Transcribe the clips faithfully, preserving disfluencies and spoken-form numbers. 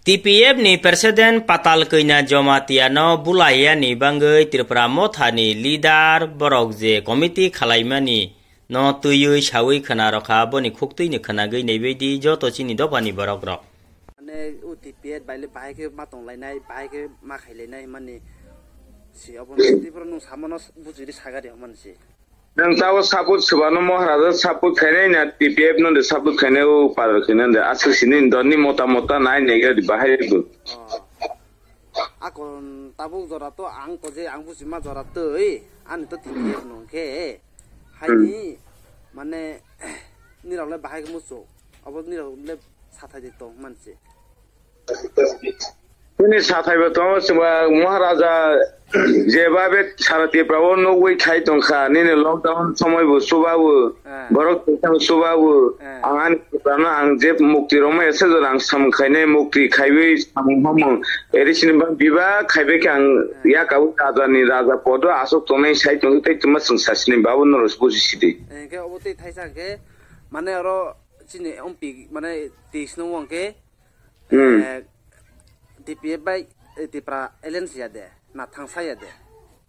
T P F ni President Patal Kanya Jamatia no bulai yani bangwi Tripura Motha ni leader borok je committee khalaimani no twiwi sawi khwna rokha, boni khuktwi ni khwnagwi naibaidi joto chini dopha ni borok rok. Mane o T P F bai le bahai khe ma tong lainai, bahai khe ma khai lainai hwnmani si obo Tripura nung samano bujui ri sagari hwnmani si. Nwng tabo support swbano Maharaja support khainai na T P F no de support khainai o padal khainai de aswk sini doni mota mota nai nega di bahai bo. Oh. Akon tabuk jora to ang ko je ang busi ma jora twi ani to T P F no khe haini mane nirok le bahai muchuk obo nirok le sathai de tong manse. Chini sathaibo tongo, chwngba Maharaja jeba be sara Tripura o nugwi khai tongkha, nini lockdown somoi bo chubawo, Ah. borok tongthang chubawo, Ah. ang ani Tripura no ang je mukti rwma ese jora ang samung khainai, mukti khaiwi samung hamung, eri sini bang biba khaibai khe ang Ah. yakabo raja ni raja podo aswk tongnai sai tongwi tei twma chwng sasini babo norok buji sidi. Hingke obo tei thaisa hingke mane oro chini ompi mane twi sino wngkhe Hmm. Eh, T P F bai, eh, Tipra alliance ya de, na thangsa ya de.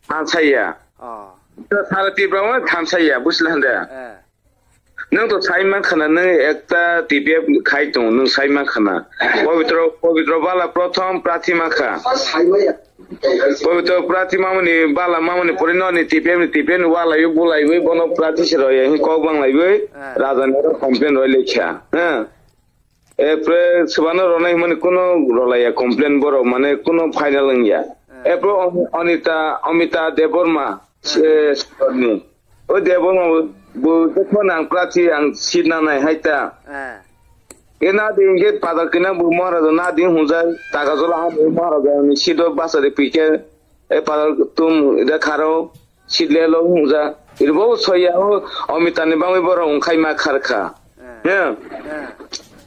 Thangsa ya. Oh. To sara Tipra mo thangsa ya, busla hande. Eh. Nang to sai man khana nang ekta T P F khai tong, nang sai man khana. Pabitro, Pabitro bala prothom prathi ma kha. Pabitro prathi mamani bala mamani pori no ni T P F ni T P F ni wala yu bulai wi bono prathi se roye, hin kok bang lai wi, Eh. raja ni complain roi lekha. Ha. Epre swbano ronai hwnmani kuno rolaiya complain borok, mane kuno final wngya. Ah. Epre Om-, Anita, Amita Debbarma, Ah. eh, ni. O Debbarma bo, bo, bo, ang prati ang seat nanai hai ta. Ah. Ke na din ke padal kina bo Maharaja na din hunjai, taka jola ha bo Maharaja ni seat o basa de pike, e padal tum de kharo. Sidle lo hwngjak. Iribo soya o Omitani bangwi borok wngkhai ma kharkha. Eh. He? Eh.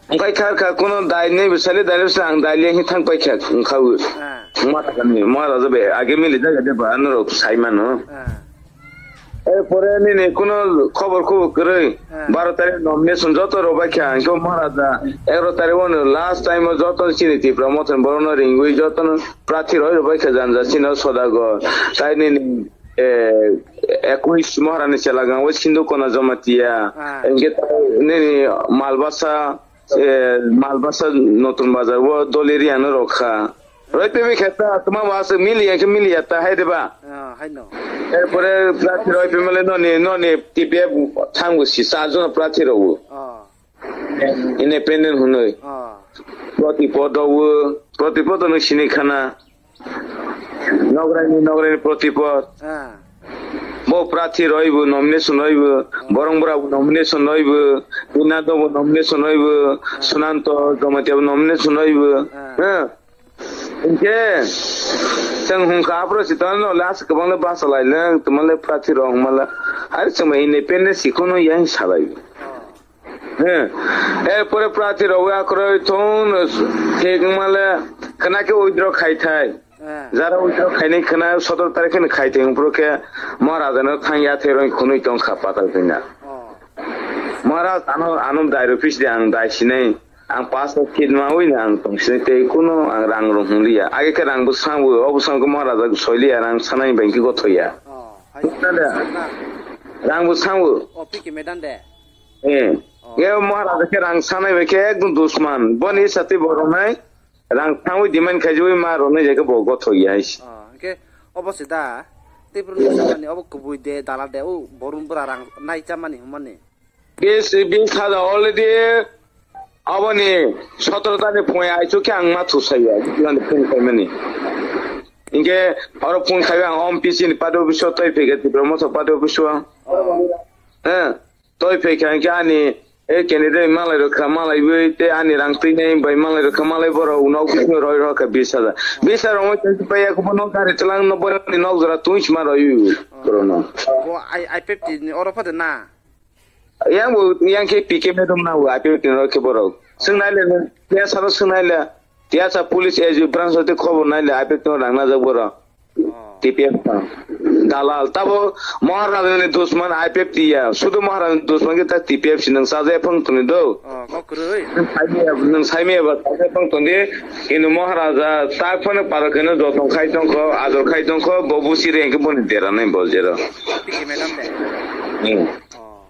Wngkhai kharkha, kuno dai nei bwsali dai bwsali ang dai le hin thang paikha wngkha o. Eh. Wngma thangani, Maharaja be age mili jaga de ba norok sai mano. Eh. Er pore nini kuno khobor khobor kwrwi. Eh. Baro tarik nomination joto rw baikha, hwnkhe Maharaja egaro tarik o last time o joto chini Tipra Mothani borokno ringwi jotono prathi roi rw baikha janja chini o Sodagar. Tai nini eh, ekush Maharani Chelagangwi Sindhu Kona Jamatia. Ah. Hingke nini Malbasa, eh, Malbasa Notun Bazar o doli riano rokha. Roi pebi kheta tuma wase mili ya ke mili ya ta hai de ba. Ah, hai no. Erpore prathi roi pemele noni, noni T P F thangu si sa jono prathi rogu. Ah. Independent hwnwi. Ah. Protipod o, Protipod no sini khana. Nograini, Nograini Protipod. Ah. Bo prathi roibo, nomination roibo, Borong Bora bo nomination roibo, Pinado bo nomination roibo, Sunanto Jamatia bo nomination roibo. Ah. Ha. Hingke, chwng hungkha aphuru si tongno last kwbangno basa lai le, tongmale prathi rok hwnmale. Ari chwngma independent si kheno yang salai. Ah. He. Erpore prathi rok akroi thung thik male khna khe withdraw khai thai. Eh. Jara withdraw khainai khna sotoro tarikh kheno khai thai, wngphuru khe Maharaja no thang ya thai rong khunui tong kha patal khina. Oh. Maharaj ano, ano dai rw pis de ang dai sinai. Ang pas ta khit ma wi na ang tong sinai tei kuno ang rang rw hung liya. Age khe rang bwsang bo, o bwsang khe Maharaja soiliya rang sanai bai khe gothoya. Oh. Hai. Tanda. Rang bwsang bo. Oh, P K Medan de. Eh. Oh. Ye Maharaja khe rang sanai bai khe ekdom dusman. Boni sati borok nai rang thangwi demand khai jagwi ma rok nai jai khe bo gotho ya hai se. Oh, hingke obo se da. Tei bro ni samani obo kubui de, dala de, o borun bura rang nai chamani humani. Bis, bis hajar already aboni sotoro tani phung ai chuk khe ang ma thu sai ya. Phung khai mani. Hingke oro phung khai ang om P C ni party office o toi phege Tipra Motha party office o. Oh. Eh. Toi phai kha hingke ani, e, candidate malai rok kha malai bai, tei ani rang twi nai bai malai rok kha malai borok nok bising roi rok kha bis hajar. Bis hajar rok tei pai ya khe bo nok gari tlang no borok ni nok jora twi sima roi wi borok no. Bo I, I fifty ni oro pha de na? Yang bo, yang khe P K madam na bo I fifty ni rok khe borok. Swng nai le, ya sabo swng nai le. Tiyasa police A G branch hoite khobor naile, I P F no rang najak borok. Oh. T P F tang. Dalal, tabo Maharajani dusman I P F tiya. Sudu Maharajani dusman kita T P F si nang saja phang tuni do. Oh, kok kwrwi. Nang saimaya, nang saimaya ba saja phang tuni. Ino Maharaja tak phano paro keno jotong khai tongkho, ador khai tongkho, bo busi rengke boni dera nai bol jero. Piki madam de. Hmm. Oh.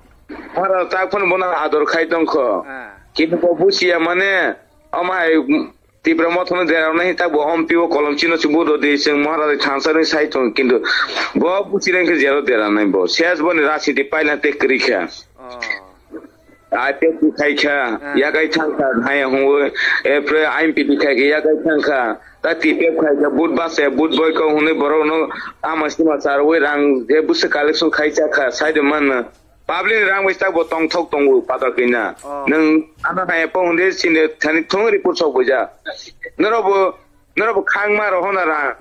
Maharaja tak phano bono ador khai tongkho. Ah. Kintu bo busiya mane, amai Tipra Mothono derarnai tak bo hom pibo kolom chino si budo di seng Maharaja thansa ni sai tong kintu bo buchireng khe jero deranai bo ses boni rasiti paila te krikha. Oh. Ai te khai kha Ah. yagai thangkha hai hongwe e pre aim pidi khai khe yagai thangkha ta T P F khai kha but base but boy ko hone borok no ama sima sarwe rang je busa collection khai cha kha sai de man. Public ni rang bai tak bo tongthok tongo patal kina. Oh. Nwng ano hai po hunde sini thani thung report sok boja. Noro bo, noro bo khang ma roho na ra.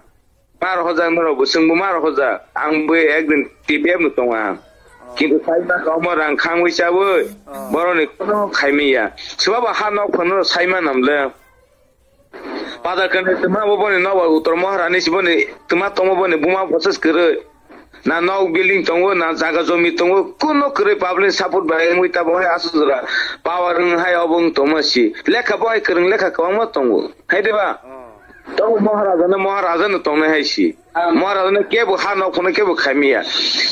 Ma roho ja, noro bo sung bo ma roho ja. Ang bo ek din T P F no tonga. Oh. Kintu sai ma ka mo rang khang wi cha bo. Oh. Boro ni kono khai mi ya. Suba ba ha nok phano sai ma nam le. Padar kani tuma bo boni nobar utor Maharani si boni tuma tongo boni buma process kwrwi. Na nok building tongo, na jaga jomi tongo, kuno kwrwi public support bai wngwi ta bo hai aswk jora power wng hai obo wng tongma si. Lekha bo hai kwrwng lekha kwbangma tongo. Hai de ba? Oh. Tongo Maharaja no, Maharaja no tongnai hai si. Maharaja no kebo ha nok phano kebo khaimiya.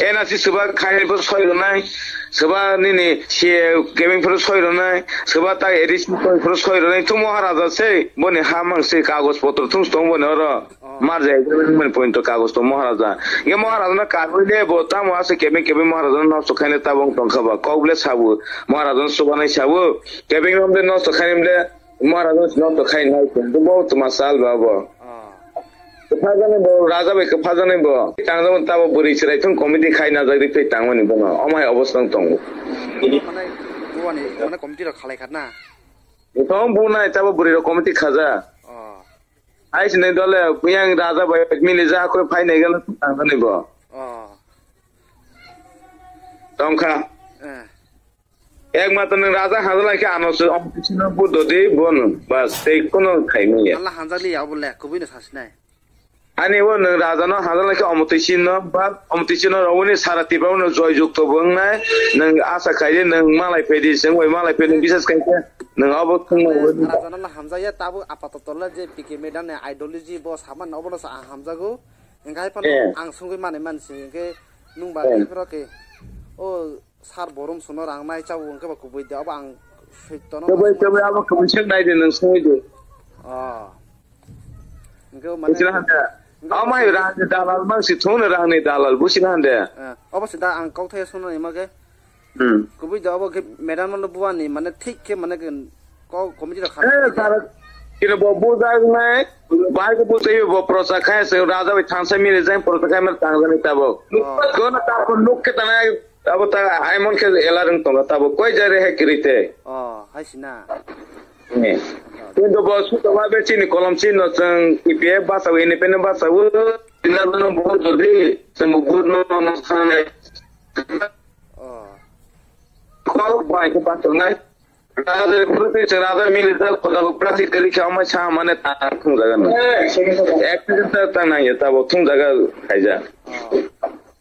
Ena si swba khai bo soi rwnai. Soba nini C A kebeng phuru soi rwnai, soba tak A D C phuru soi rwnai, thu Maharaja se, boni ha mang se, kagoj potro thung tong boni oro. Oh. Mar jai agreement boni point to kagoj to Maharaja. Ye Maharaja na kagoj le bo tamo ase kebeng kebeng Maharaja na nosto khaine tabong tong kha ba, kok le sabu, Maharaja na soba nai sabu, kebeng rom le nosto khaine le, Maharaja no to khai nai ko, bo to masal ba bo. Ah. Kwpha jani bo, raja bai kwpha jani bo. Tang jani tabo bwrwi chwrai thung committee khai na jagri phai tang mani bono. Omo hai obostang tongo. Mane, buani, mane committee rok khalai khat na? Tong bu nai tabo bwrwi rok committee khaja. Oh. Ai sinai dole, yang raja bai mili ja koi phai nai gana tang jani bo. Oh. Tongkha. Eh. Ekmatro nwng raja hajal lai khe ano se omtwisino budo di bono. Bas, tei kono khaimaya. Allah hanjali ya obo le, kubui no sasinai. Ani bo nwng raja no hajal lai khe omtwisino, ba omtwisino rogoni sara Tripura no joy jukto bo wngnai. Nwng asa khai di, nwng malai phai di, chwng bai malai phai di, bisas khai khe nwng obo thwngma Mane bo. Raja no la hamjaya, tabo apatoto le je P K madam ni ideology bo saman obo no sa ang hamjago. Hingke hai phano Eh. ang sungui mani mansi, hingke nung ba Eh. khe phiro khe, o sar borom suno rang nai chao hingke ba kubui de, abo ang soito no Kubui, kubui, abo kubui sek nai de, nung sungui de. Oh. Hingke mane Buchila hande. Hingke Amai abo rang ni dalal, mang si thung ni rang ni dalal, buchila hande. Eh, abo sida ang kok thai suno ni ma khe. Hmm. Kubui da obo khe madam no buani mane thik khe mane khe ko committee rok Eh, kha. Sir, kino bo bujak nai, bai ko bujai bo prosa khai se raja bai thansa mili jang prosa khai mer tang jani tabo. Oh. Kono ta ko nuk khe tanai abo ta ai mon khe ela rung tonga tabo koi jare he kirite. Oh, hai sina. Eh. Kintu bo su tama be chini kolom chini no chang T P F basa independent basa u. Ina no bo jodi chang bo no no sanai. Oh. Kok bai ko patongnai. Raja purti se raja mili da khoda ko prati kari kha ma cha mane ta thung jaga no. Ek ta ta nang ya ta bo thung jaga khaija. Oh.